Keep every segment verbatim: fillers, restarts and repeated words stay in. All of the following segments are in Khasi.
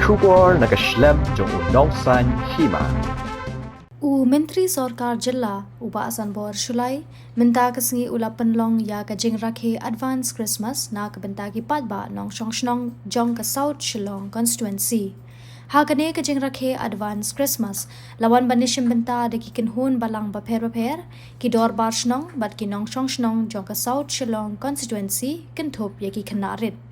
Khubor na ka shlem jong u nongsaiñ hima. U Myntri Sorkar Jylla, u Bah Sanbor Shullai, mynta ka sngi u la pynlong ïa ka jingrakhe Advance Christmas na ka bynta ki paidbah nongshong shnong jong ka South Shillong Constituency. Ha kane ka jingrakhe Advance Christmas, la wan ban ïashim bynta da ki kynhun balang bapher bapher, ki dorbar shnong bad ki nongshong shnong jong ka South Shillong Constituency, kynthup ïa ki khynnah rit.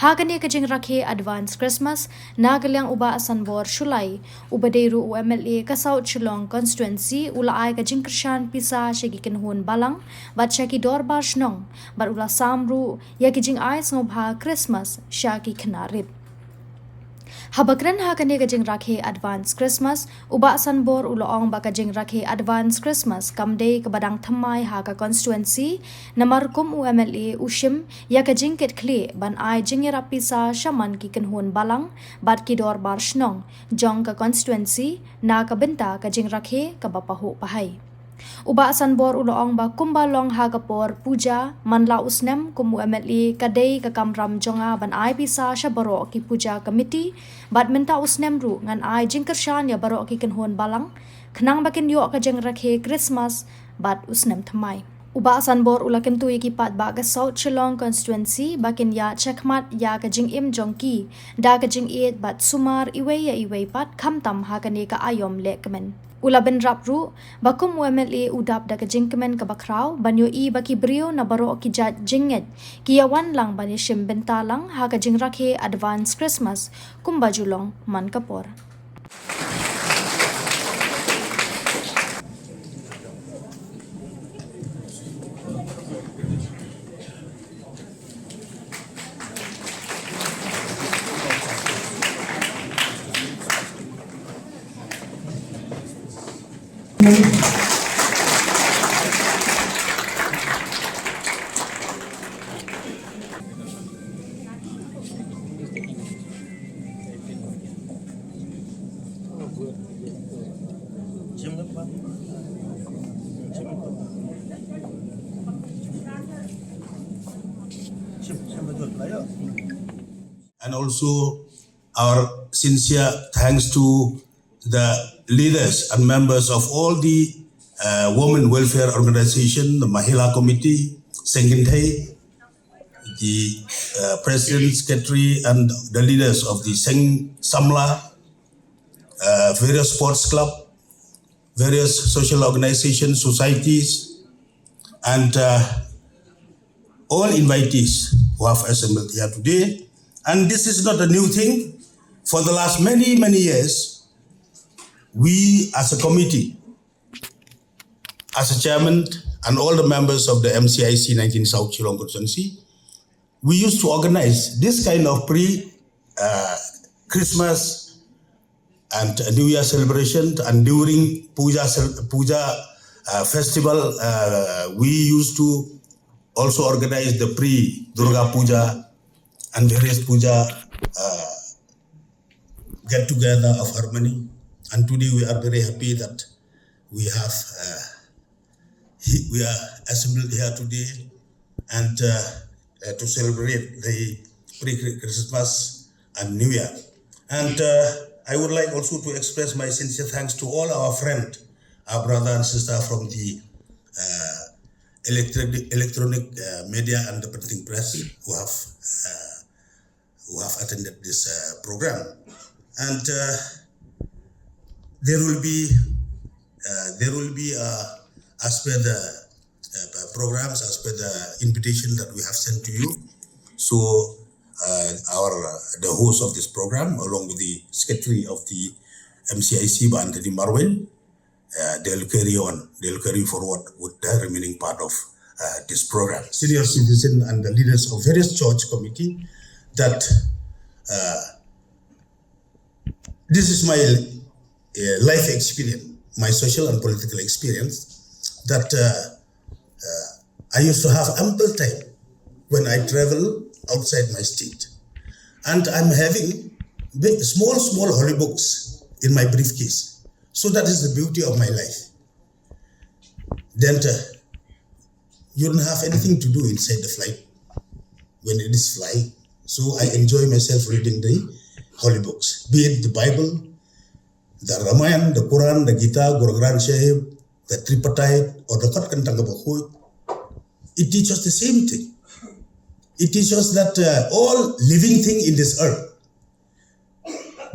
Ha kane ka jingrakhe Advance Christmas, na ka liang u Bah Sanbor Shullai, uba dei ruh u M L A ka South Shillong Constituency, u la ai ka jingkyrshan pisa sha ki kynhun balang bad sha ki dorbar shnong, bad u la sam ruh ïa ki jingai sngewbha Christmas sha ki khynnah rit. Haba kren ha kane ka jingrakhe Advance Christmas, u Bah Sanbor u la ong ba ka jingrakhe Advance Christmas kam dei kaba dang thymmai ha ka constituency, namar kum u M L A u shim ïa ka jingkitkhlieh ban ai jingïarap pisa sha man ki kynhun balang bad ki dorbar shnong jong ka constituency na ka bynta ka jingrakhe kaba pahuh pahai. U Bah Sanbor u la ong ba kumba long ha ka por puja man la u snem, kum u M L A ka dei ka kamram jong nga ban ai pisa sha baroh ki puja committee, bad mynta u snem ruh ngan ai jingkyrshan ïa baroh ki kynhun balang khnang ba kin ïoh ka jingrakhe Christmas bad u snem thymmai. U Bah Sanbor u la kyntu ïa ki paidbah ka South Shillong Constituency ba kin ïaid shakhmat ïa ka jingim jong ki da ka jingïeit bad sumar iwei ïa iwei pat, khamtam ha kane ka aïom lehkmen. U la bynrap ruh ba kum u M L A u dap da ka jingkmen kaba khraw ban ïohi ba ki briew na baroh ki jait jingngeit ki ïawan lang ban ïashim bynta lang ha ka jingrakhe Advance Christmas kumba ju long man ka por. And also our sincere thanks to the leaders and members of all the uh, women welfare organization, the Mahila Committee, Sengkynthei, the uh, President, Secretary, and the leaders of the Seng Samla, uh, various sports club, various social organizations, societies, and uh, all invitees who have assembled here today. And this is not a new thing. For the last many, many years, we as a committee, as a chairman, and all the members of the M C I C nineteen South Shillong Constituency, we used to organize this kind of pre uh, Christmas and New Year celebration, and during puja cel- puja uh, festival, uh, we used to also organize the pre Durga Puja and various puja uh, get together of harmony. And today we are very happy that we have uh, he, we are assembled here today and uh, uh, to celebrate the pre-Christmas and New Year. And uh, I would like also to express my sincere thanks to all our friend, our brother and sister from the uh, electronic, electronic uh, media and the printing press who have uh, who have attended this uh, program. And uh, there will be uh, there will be uh, as per the uh, programs, as per the invitation that we have sent to you. So uh, our uh, the host of this program, along with the secretary of the M C I C, Bah Anthony Marwin, uh, they'll carry on, they'll carry forward with the remaining part of uh, this program. Senior citizen and the leaders of various church committee that uh, this is my uh, life experience, my social and political experience, that uh, uh, I used to have ample time when I travel outside my state. And I'm having big, small, small holy books in my briefcase. So that is the beauty of my life. Then uh, you don't have anything to do inside the flight when it is flying. So I enjoy myself reading the holy books, be it the Bible, the Ramayana, the Quran, the Gita, Guru Granth Sahib, the Tripartite, or the Kot Kantang Bakhuid. It teaches the same thing. It teaches that uh, all living thing in this earth,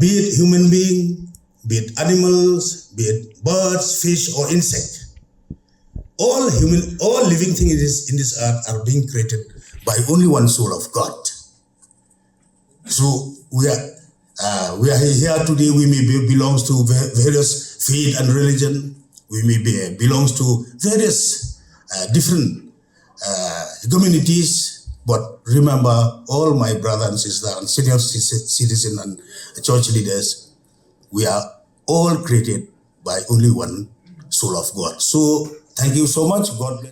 be it human being, be it animals, be it birds, fish, or insect, all human, all living things in this, in this earth are being created by only one soul of God. So we are uh, we are here today. We may be, belongs to various faith and religion. We may be belongs to various uh, different uh, communities. But remember, all my brother and sister and senior citizen and church leaders, we are all created by only one soul of God. So thank you so much. God bless.